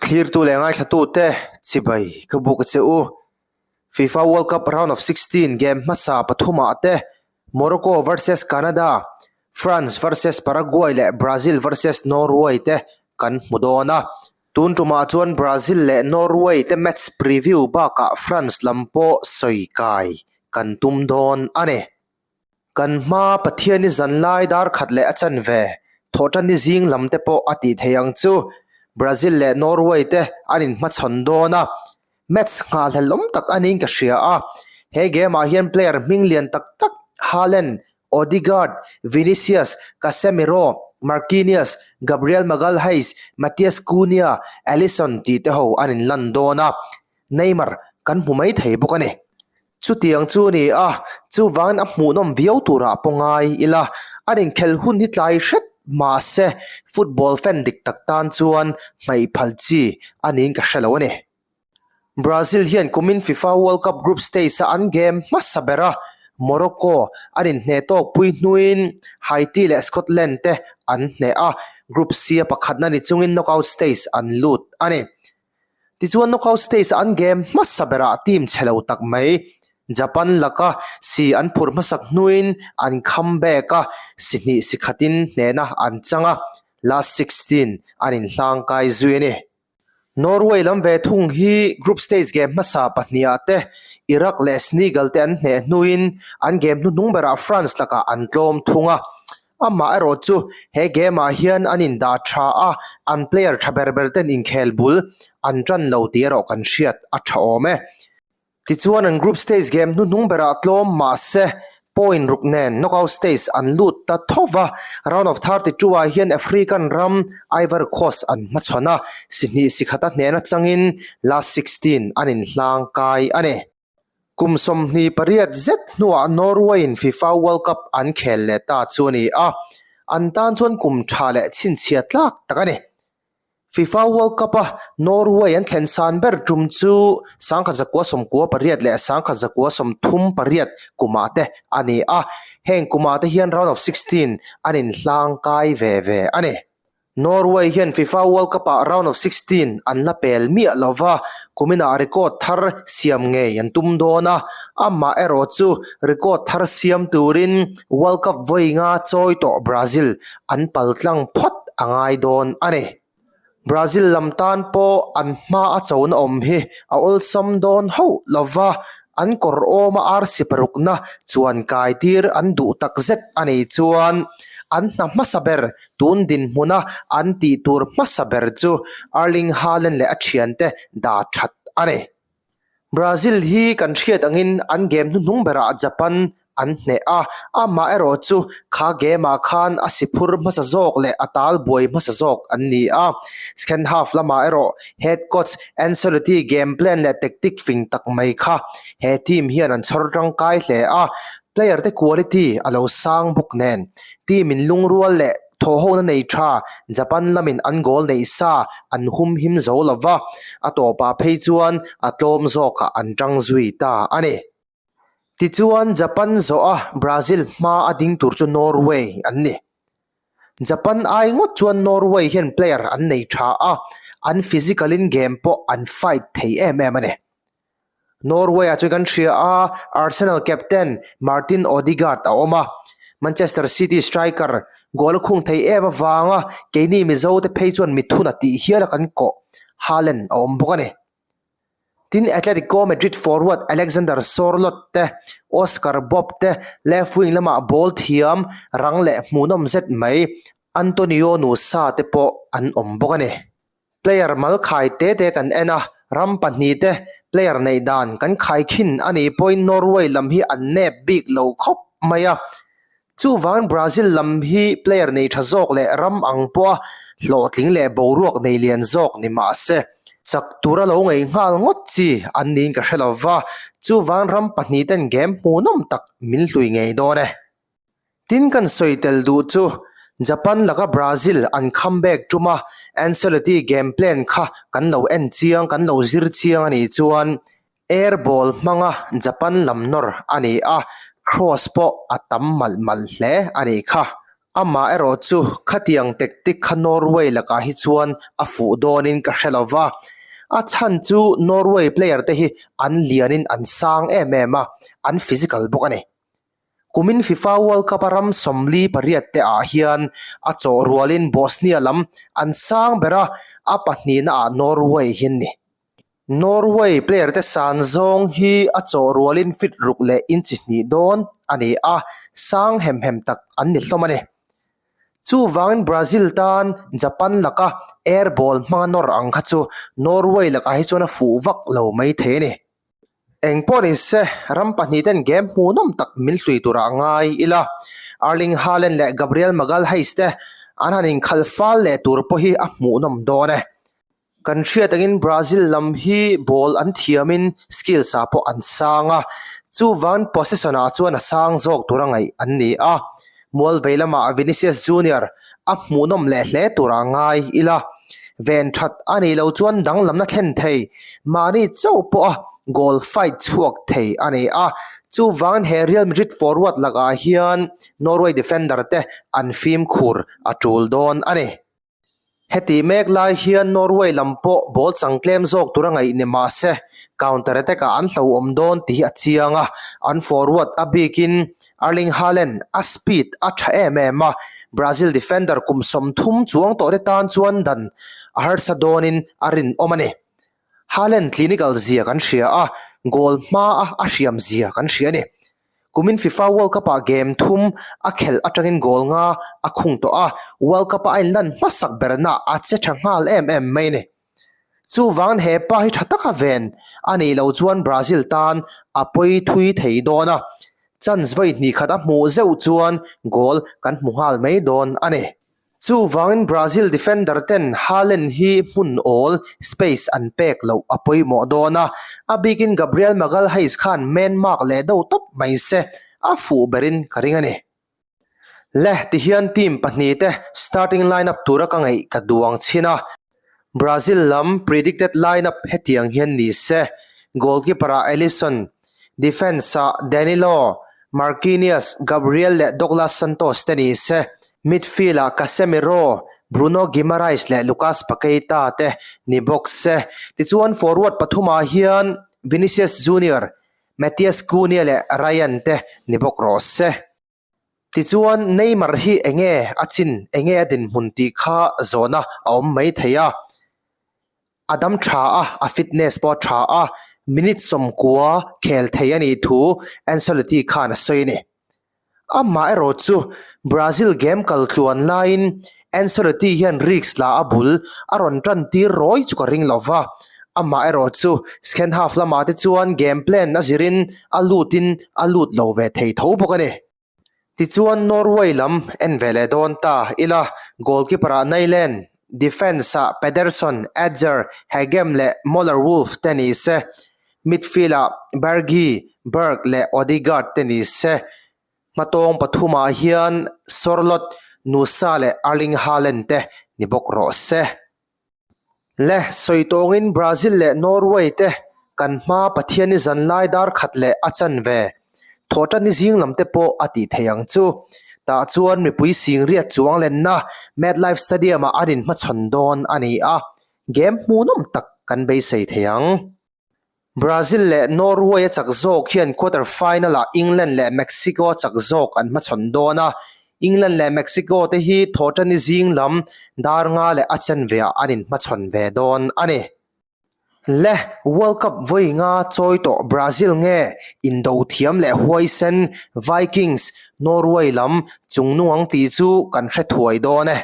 Thlirtu leh ngaithlatute chibai ka buk a che u. FIFA World Cup Round of 16 game hmasa pathumah te Morocco versus Canada, France versus Paraguay leh Brazil versus Norway te kan hmu dawn a. Tun tumah chuan Brazil leh Norway te match preview bakah France lam pawh sawi kai kan tum dawn a ni. Kan hma Pathiani zanlai dar khat leh a chanve, thawhtanni zing lam te pawh a tih thei ang chu. Brazil leh Norway te an inhmachhawn dawn a, match nghahhlelawm tak a niin ka hria a. He game ah hian player hming lian tak tak Haaland, Odegaard, Vinicius, Casemiro, Marquinhos, Gabriel Magalhaes, Matheus Cunha, Alisson tih te ho an inlan dawn a. Neymar kan hmu mai thei bawk a ni. Chutiang chu a ni a, chuvangin a hmuhnawm viau turah pawh ngai ila, an inkhelh hun hi tlai hret mahse football fan dik tak tan chuan hmaih phal chi a niin ka hre lo a ni. Brazil hian kumin FIFA World Cup group stage-a an game hmasa ber a, Morocco an inhneh tawk pui hnuin Haiti leh Scotland te an hneh a, Group C-a pakhatna ni chungin knockout stage an lut a ni. Tichuan knockout stage an game hmasa berah team chhe lo tak mai Japan laka si an phurh hmasak hnuin an comeback a, si hnih si khatin hnehna an chang a, last 16 an inhlangkai zui a ni. Norway lam ve thung hi group stage game hmasa pahniha te Iraq leh Senegal te an hneh hnuin an game hnuhnung berah France lakah an tlawm thung a, Amah erawh chu he game ah hian an indah tha a, an player tha ber ber ten inkhel bul an tan lo tih erawh kan hriat a tha awm e. Tichuan an group stage game hnuhnung berah tlawm mahse point ruk nen knockout stage an lut ta tho va, round of 32 ah hian African ram Ivory Coast an hmachhawn a, si hnih si khata hnehna changin last 16 an inhlang kai a ni. Kum 28 zet hnuah Norway-in FIFA World Cup an khel leh ta chu a ni a, an tan chuan kum tha leh chhinchhia tlak tak a ni. FIFA World Cup-a Norway an thlen san ber tum chu 1998 leh 1938 kumah te a ni a, heng kumah te hian round of 16 an inhlang kai ve ve a ni. Norway hian FIFA World Cup-ah round of 16 an la pel miah lo va, kuminah record thar siam ngei an tum dawn a, amah erawh chu record thar siam turin World Cup vawi nga chawi tawh Brazil an paltlang phawt a ngai dawn a ni. Brazil lam tan pawh an hma a chona awm hi a awlsam dawn hauh lo va, an kawr awma arsi parukna chuan kai tir an duh takzet a nih chuan an hna hmasa ber Tun dinhmuna an tih tur hmasa ber chu Erling Haaland leh a thiante dah that a ni. Brazil hi kan hriat angin an game hnuhnung berah Japan an hneh a, amaherawh chu kha game ah khan a si phur hmasa zawk leh a tal buai hmasa zawk an ni a. Second half lamah erawh head coach Ancelotti game plan leh tactic fing tak mai kha he team hian an chhawr tangkai hle a, player te quality a lo sang bawk nen Team in lungrual leh thawhhona nei tha Japan lamin an goal neih sa an hum him zo lo va, a tawpah phei chuan a tlawm zawkah an tang zui ta a ni. Tichuan Japan zawha Brazil hma a ding tur chu Norway an ni. Japan ai ngawt chuan Norway hian player an nei tha a, an physical in game pawh an fight thei em em a ni. Norway-ah chuan kan hria a, Arsenal captain Martin Odegaard a awm a, Manchester City striker goal a khung thei em avanga keini Mizo te phei chuan mithun a tih hial a kan kawh Haaland a awm bawk a ni. Tin, Atletico Madrid forward Alexander Sorloth te, Oscar Bobb te left wing lamah ball thiam rang leh hmuhnawm zet mai Antonio Nusa te pawh an awm bawk a ni. Player mal khai te te kan en a, ram pahnih te player neih dan kan khai khin a nih pawhin Norway lam hi an nep bik lo khawp mai a. Chuvangin Brazil lam hi player nei tha zawk leh ram ang pawha hlawhtling leh boruak nei lian zawk ni mah se, chak tura lo ngaih nghal ngawt chi an niin ka hre lo va, chuvangin ram pahnih ten game hmuhnawm tak min hlui ngei dawn e. Tin kan sawi tel duh chu Japan laka Brazil an comeback tuma Ancelotti game plan kha kan lo en chiang, kan lo zir chiang a nih chuan air ball hmanga Japan lam nawr a ni a, cross pawh a tam malh malh hle a nih kha. Amaherawhchu, khatiang tactic kha Norway lakah hi chuan a fuh dawnin ka hre lo va. A chhan chu Norway player te hi an lianin an sang em em a, an physical bawk a ni. Kumin FIFA World Cup a ram 48 te ah hian a chawh rualin Bosnia lam an sang ber a, a pahnihna ah Norway hi an ni. Norway player te san zawng hi a chawh rualin fit ruk leh inchi hnih dawn a ni a, sang hem hem tak an ni hlawm a ni. Chuvangin Brazil tan Japan laka air ball hmanga nawr ang kha chu Norway lakah hi chuan a fuh vak lo mai thei a ni. Eng pawh ni se, ram pahnih ten game hmuhnawm tak min hlui turah a ngai ila. Erling Haaland leh Gabriel Magalhaes te an han inkhalh fal leh tur pawh hi a hmuhnawm dawn e. Kan hriat angin Brazil lam hi ball an thiamin skills ah pawh an sang a, chuvang possession ah chuan a sang zawk tura ngaih an ni a. Mual vei lamah Vinicius Junior a hmuhnawm leh hle turah ngai ila, ven that a nih loh chuan danglamna thlen thei, mahni chauh pawha goal fight chhuak thei a ni a. Chuvangin he Real Madrid forward lakah hian Norway defender te an fimkhur a tul dawn a ni. Heti mek lai hian Norway lam pawh ball chang tlem zawk tura ngaih ni mah se, counter attack ah an hlauhawm dawn tih hi a chiang a, an forward a bikin Erling Haaland a speed a tha em em a, Brazil defender kum 30 chuang tawh te tan chuan dan a harsa dawnin a rinawm a ni. Haaland clinical zia kan hria a, goal hma a a hriam zia kan hria a ni. Kumin FIFA World Cup-ah game thum a khelh atangin goal nga a khung tawh a, World Cup-a a inlan hmasak berna a che tha nghal em em mai a ni. Chuvangin he pa hi tha taka ven a nih loh chuan Brazil tan a pawi thui thei dawn a, chance vawi hnih khat a hmuh zeuh chuan goal kan hmu nghal mai dawn a ni. Chuvangin Brazil defender ten Haaland hi hmun awl, space, an pek loh a pawimawh dawn a, a bikin Gabriel Magalhaes khan man mark leh deuh tawp mai se a fuh berin ka ring a ni. Le tihian team pahnihte starting lineup tura ka ngaih ka duang chhin a, Brazil lam predicted lineup hetiang hian ni se, goalkeeper-ah Alisson, defence-ah Danilo, Marquinhos, Gabriel leh Douglas Santos te ni se, midfield-ah Casemiro, Bruno Guimaraes leh Lucas Paqueta te ni bawk se. Tichuan forward pathumah hian Vinicius Junior, Matheus Cunha leh Ryan te ni bawk rawh se. Tichuan, Neymar hi enge a chin, enge a dinhmun tih kha zawhna a awm mai thei a. A dam tha a, a fitness pawh a tha a, minute 90 khel thei a nih thu Ancelotti khan a sawi a ni. Amaherawh chu Brazil game kal tluan laiin Ancelotti hian risk la a bul a rawn tan tir rawi chu ka ring lo va. Amaherawh chu second half lamah te chuan game plan a zirin a lutin a lut lo ve thei tho bawk a ni. Tichuan Norway lam en ve leh dawn ta ila, goalkeeper ah Nyland, defence ah Pedersen, Adger, Hegem leh Moller Wolf te ni se, midfield ah Berge, Berg leh Odegaard te ni se. Hmatawng pathumah hian Sorloth, Nusa leh Erling Haaland te ni bawk rawh se. Le, sawi tawngin Brazil leh Norway te kan hma Pathianni zan lai dar khat leh a chan ve. Thawhtanni zing lam te pawh a tih thei ang chu. Tah chuan mipui sing riat chuang lenna MetLife Stadium-ah an inhmachhawn dawn a ni a, game hmuhnawm tak kan beisei thei ang. Brazil leh Norway a chak zawk hian quarter final-ah England leh Mexico a chak zawk an hmachhawn dawn a, England leh Mexico te hi Thawhṭani zing lam dar nga leh a chenveah an inhmachhawn ve dawn a ni. Le World Cup vawi nga chawi tawh Brazil nge indo thiam leh huaisen Vikings Norway lam chungnung ang tih chu kan hre thuai dawn e.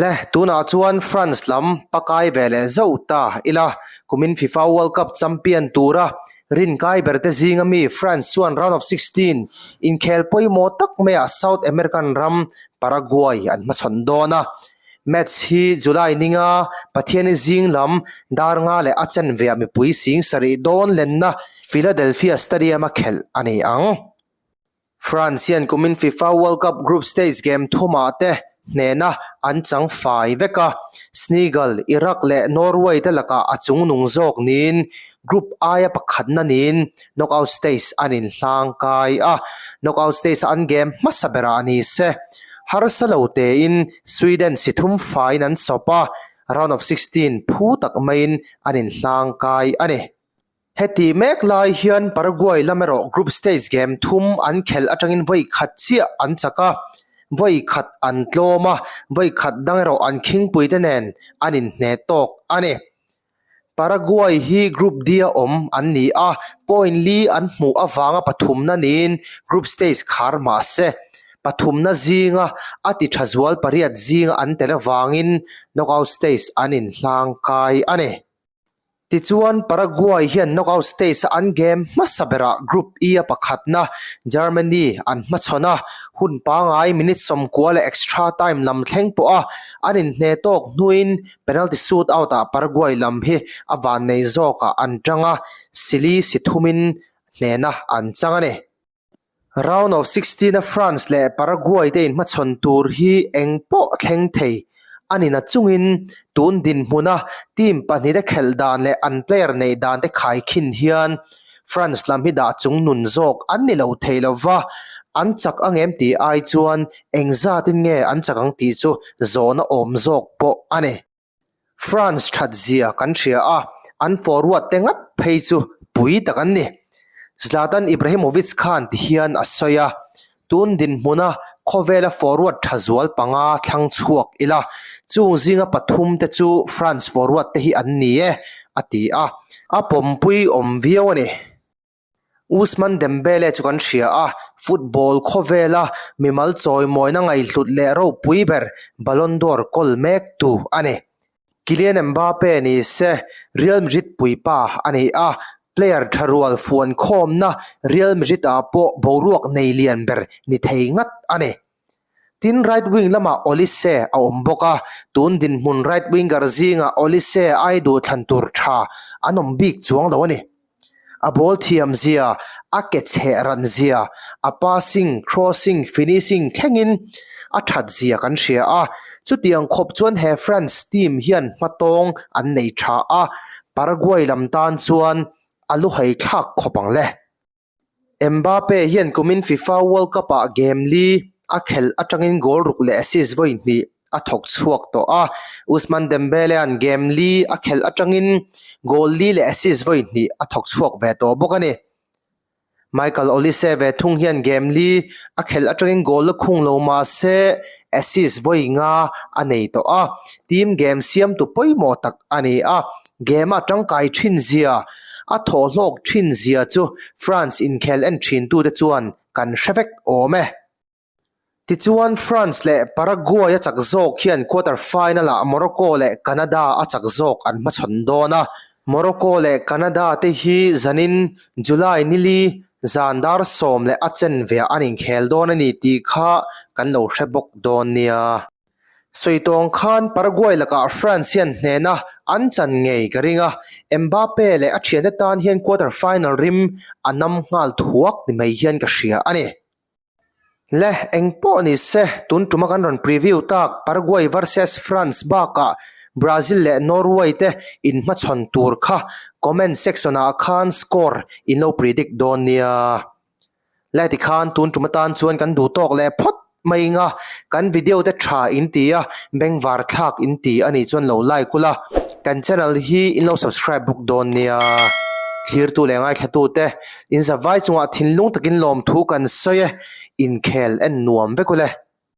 Le, tunah chuan France lam pakai ve leh zauh ta ila, kumin FIFA World Cup champion tura rinkai berte zinga mi France chuan round of 16 inkhel pawimawh tak maiah South American ram Paraguay an hmachhawn dawn a. Match hi July ninga Pathiani zing lam dar nga leh a chenveah mipui sing sarih dawn lenna Philadelphia Stadium-a khelh a ni ang. France hian kumin FIFA World Cup group stage game thumah te hnehna an chang fai vek a, Senegal, Iraq leh Norway te lakah a chungnung zawk niin. Group I-a pakhatna niin knockout stage an inhlang kai a, knockout stage-a an game hmasa berah ni se. Harsa lo tein Sweden si thum faiin an sawp a, round of 16 phu tak maiin an inhlang kai a ni. Heti mek lai hian Paraguay lam erawh group stage game thum an khelh atangin vawi khat chiah an chak a, vawi khat an tlawm a, vawi khat dang erawh an khingpuite nen an inhne tawk a ni. Paraguay hi Group D-a awm an ni a, point li an hmuh avanga pathumna niin group stage khar mah se, pathumna zinga a ti tha zual pariat zinga an tel avangin knockout stage an inhlang kai a ni. Tichuan, Paraguay hian knockout stage-a an game hmasa berah Group E-a pakhatna Germany an hmachhawn a, hun pangngai minute 90 leh extra time lam thleng pawha an inhne tawk hnuin penalty shootout-ah Paraguay lam hi a vannei zawkah an tang a, sili si thumin hnehna an chang a ni. Round of 16 a France leh Paraguay te inhmachhawn tur hi eng pawh thleng thei a ni na chungin tun dinhmuna team pahnihte khelh dan leh an player neih dan te khaikhin hian France lam hi dah chung nun zawk an ni lo thei lo va, an chak ang em tih ai chuan engzatin nge an chak ang tih chu zawhna awm zawk pawh a ni. France that zia kan hria a, an forward te ngat phei chu pui tak an ni. Zlatan Ibrahimovic khan ti hian a sawi a, Tun dinhmuna khawvela forward tha zual panga thlang chhuak ila, chung zinga pathum te chu France forward te hi an ni e, a ti a, a pawmpui awm viau a ni. Ousmane Dembele chu kan hria a, football khawvela mimal chawimawina ngaihhlut leh ropui ber Ballon d'Or kawl mektu a ni. Kylian Mbappe ni se Real Madrid puipa a ni a, player tha rual fuan khawmna Real Madrid ah pawh boruak nei lian ber ni thei ngat a ni. Tin, right wing lamah Olise a awm bawk a, tun dinhmun right winger zingah Olise ai duhthlan tur tha an awm bik chuang lo a ni. A ball thiam zia, a ke chheh ran zia, a passing, crossing, finishing thlengin a that zia kan hria a. Chutiang khawp chuan he France team hian hmatawng an nei tha a, Paraguay lam tan chuan a luhai thlak khawp ang le. Mbappe hian kumin FIFA World Cup-ah game li a khelh atangin goal ruk leh assist vawi hnih a thawk chhuak tawh a. Ousmane Dembele-a'n game li a khelh atangin goal li leh assist vawi hnih a thawk chhuak ve tawh bawk a ni. Michael Olise ve thung hian game li a khelh atangin goal la khung lo mah se assist vawi nga a nei tawh a, team game siamtu pawimawh tak a ni a. Game-a tangkai thin zia A thawhhlawk thin zia chu France inkhel en thintute chuan kan hre vek awm e. Tichuan France leh Paraguay a chak zawk hian quarter final-ah Morocco leh Canada a chak zawk an hmachhawn dawn a. Morocco leh Canada te hi zanin July nili zan dar 10 leh a chen veah an inkhel dawn a ni tih kha kan lo hre bawk dawn nia. Sawi tawng khan Paraguay lakah France hian hnehna an chan ngei ka ring a, Mbappe leh a thiante tan hian quarter final rim a nam nghal thuak ni mai hian ka hria a ni. Le, eng pawh ni se, tun tuma kan rawn preview tak Paraguay versus France bakah Brazil leh Norway te inhmachhawn tur kha comment section ah khan score in lo predict dawn nia. Lai tikhan tun tum atan chuan kan duh tawk leh phawt mai anga kan video te tha in ti a, bengvar thlak in ti a nih chuan lo like ula, kan channel hi in lo subscribe bawk dawn nia. Thlirtu leh ngaithla te in zavai chungah thinlung takin lawmthu kan sawi e, inkhel en nuam vek ule.